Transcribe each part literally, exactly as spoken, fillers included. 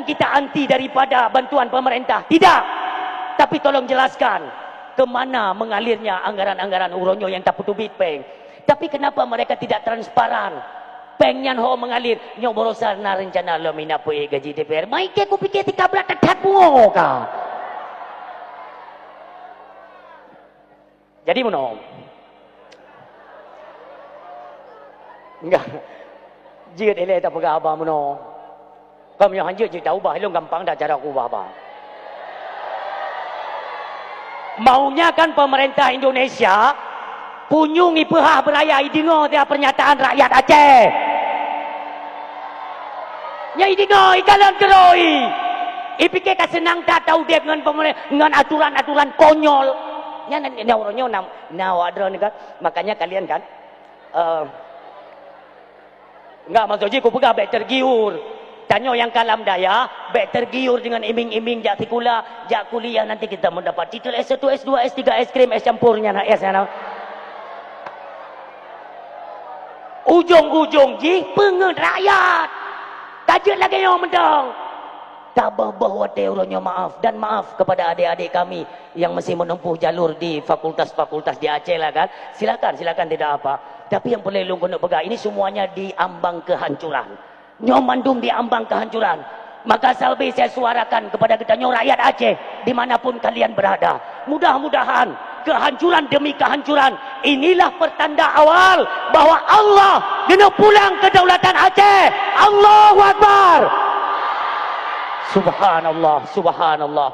Kita anti daripada bantuan pemerintah. Tidak. Tapi tolong jelaskan, ke mana mengalirnya anggaran-anggaran uroe nyoe nyang tapeuteubiet péng. Tapi kenapa mereka tidak transparan? Péng nyan ho mengalir. Nyoe barosa na rencana lom ina peuék gaji D P R. Mai keu kupike tika brat that-that pungo ka. Jadi meunoe. Enggak. Jeuet ilée tapeugah haba meunoe. Kamoe hanjeuet jeuet taubah, ilôn gampang that cara kuubah haba. Maunya kan pemerintah Indonesia, punyueng ipeuhah beuraya ideungoe tiep pernyataan rakyat Aceh. Nyan ideungoe, ikalon keurôi. Ipike ka seunang that taudeb ngon pemere-, ngon aturan-aturan konyol. Nyan, nyan, nyan uroe nyoe na, na awak droeneuh kan. Makanya kalian kan, eh, enggak, maksud jih kupeugah bék tergiur. Tanyoe nyang ka lam dayah, bék tergiur dengan iming-iming jak sikula, jak kuliah, nanti kita mendapat titel S satu, S dua, S tiga, es krim, es campur nyan, es nyan. Ujong-ujong jih peungeuet rakyat. Ka jeuet lagée nyoe mantong. Taböh-böh watée uroe nyoe maaf, dan maaf kepada adik-adik kami yang masih menempuh jalur di fakultas-fakultas di Aceh lah kan. Silakan, silakan, tidak apa. Tapi yang perlu lôn keuneuk peugah, ini semuanya di ambang kehancuran. Nyoe mandum di ambang kehancuran. Maka sabé saya suarakan kepada geutanyoe rakyat Aceh, di mana pun kalian berada. Mudah-mudahan kehancuran demi kehancuran, inilah pertanda awal bahwa Allah geuneuk pulang kedaulatan Aceh. Allahu Akbar. Subhanallah, subhanallah.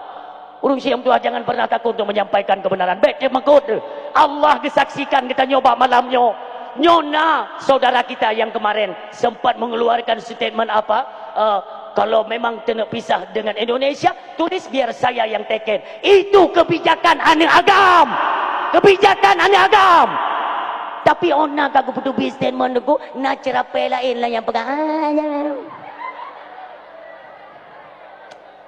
Ureuëng syiek meutuah, jangan pernah takut untuk menyampaikan kebenaran. Bék teumakot. Allah geusaksikan geutanyoe bak malam nyoe. Nyoe na saudara kita yang kemarin sempat mengeluarkan statement apa? Eh, kalau memang keuneuk pisah dengan Indonesia, tulis biar saya yang teken. Itu kebijakan aneuk agam. Kebijakan aneuk agam. Tapi ona ka geupeuteubiet statement Teungku, na ceurapée laén lah nyang peugah. Ah, ya.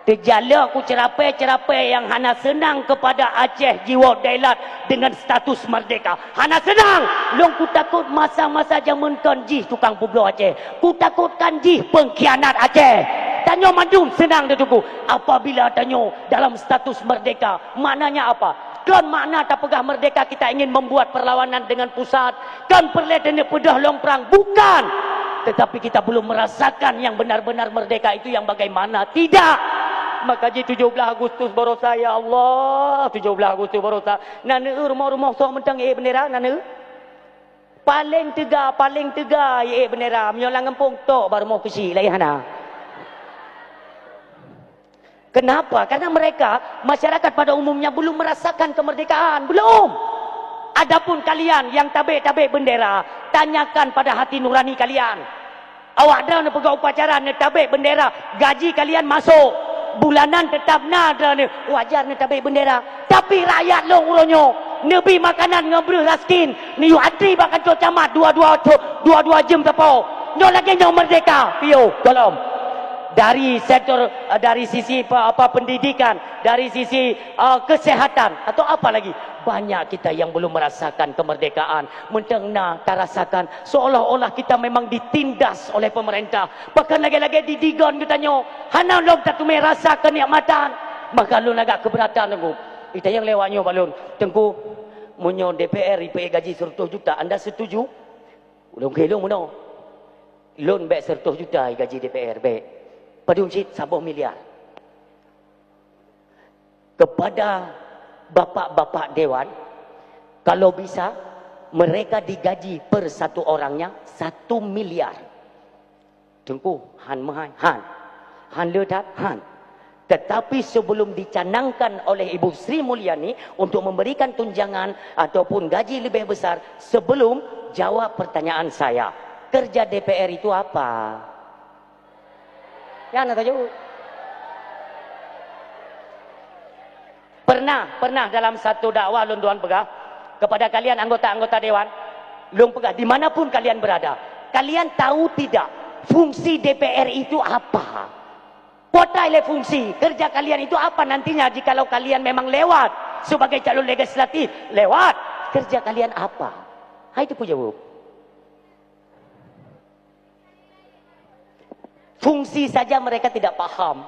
Teujalok ku ceurapée-ceurapée nyang hana seunang keupada Aceh jiwoe dailat deungon status merdeka. Hana seunang! Lôn kutakot masa-masa jameun kon jih tukang peubloe Aceh. Kutakotkan jih peungkhianat Aceh. Tanyoe mandum seunang teuh Teungku. Apabila tanyoe dalam status merdeka, maknanya apa? Kon makna tapeugah merdeka kita ingin membuat perlawanan dengan pusat, kon peureulée taneuk peudeuh lôn prang, bukan. Tetapi kita belum merasakan yang benar-benar merdeka itu yang bagaimana. Tidak. Maka jih tujoh blaih Agustus barosa, ya Allah, tujoh blaih Agustus barosa. Na neueu rumoh-rumoh soe mantong ék bendera, na neueu? Paleng teuga, paleng teuga ék bendera. Meunyoe lam gampông tok bak rumoh keuchik, laén hana. Kenapa? Karena mereka, masyarakat pada umumnya belum merasakan kemerdekaan. Belum. Adapun kalian yang tabek-tabek bendera, tanyakan pada hati nurani kalian. Awak droeneuh peugah upacara neutabek bendera, gaji kalian masuk. Bulanan tetap na droeneuh, wajar neutabek bendera. Tapi rakyat lôn uroe nyoe, neubri makanan ngon breuh raskin, neuyue antri bak kantor camat dua-dua, dua-dua jeuem sapo. Nyoe lagée nyoe merdeka, piôh, gohlom. Dari sektor, eh, dari sisi pe-, apa, pendidikan, dari sisi, eh, kesehatan, atau apa lagi? Banyak kita yang belum merasakan kemerdekaan. Mantong na tarasakan seolah-olah kita memang ditindas oleh pemerintah. Bahkan lagée-lagée didigon geutanyoe. Hana lom tateumé rasa kenikmatan. Maka lôn agak keberatan Teungku. Itanyong lé awak nyoe bak lôn, "Teungku, meunyoe D P R ipeuék gaji seratus juta, anda setuju?" Ulôn kheun lôn meunoe. Lôn bék seratus juta gaji D P R, bék. Padum cit saboh miliar. Kepada bapak-bapak dewan, kalau bisa, mereka digaji per satu orangnya satu miliar. Teungku, han meuhai, han. Han le that, han. Tetapi sebelum dicanangkan oleh Ibu Sri Mulyani untuk memberikan tunjangan ataupun gaji lebih besar, sebelum jawab pertanyaan saya, kerja D P R itu apa? Ya, na taju. Pernah, pernah dalam satu dakwah lôn tuan peugah kepada kalian anggota-anggota dewan, lôn peugah, di mana pun kalian berada, kalian tahu tidak fungsi D P R itu apa? Potai lé fungsi, kerja kalian itu apa nantinya jikalau kalian memang lewat sebagai calon legislatif? Lewat, kerja kalian apa? Hai itu ku jawab. Fungsi saja mereka tidak paham.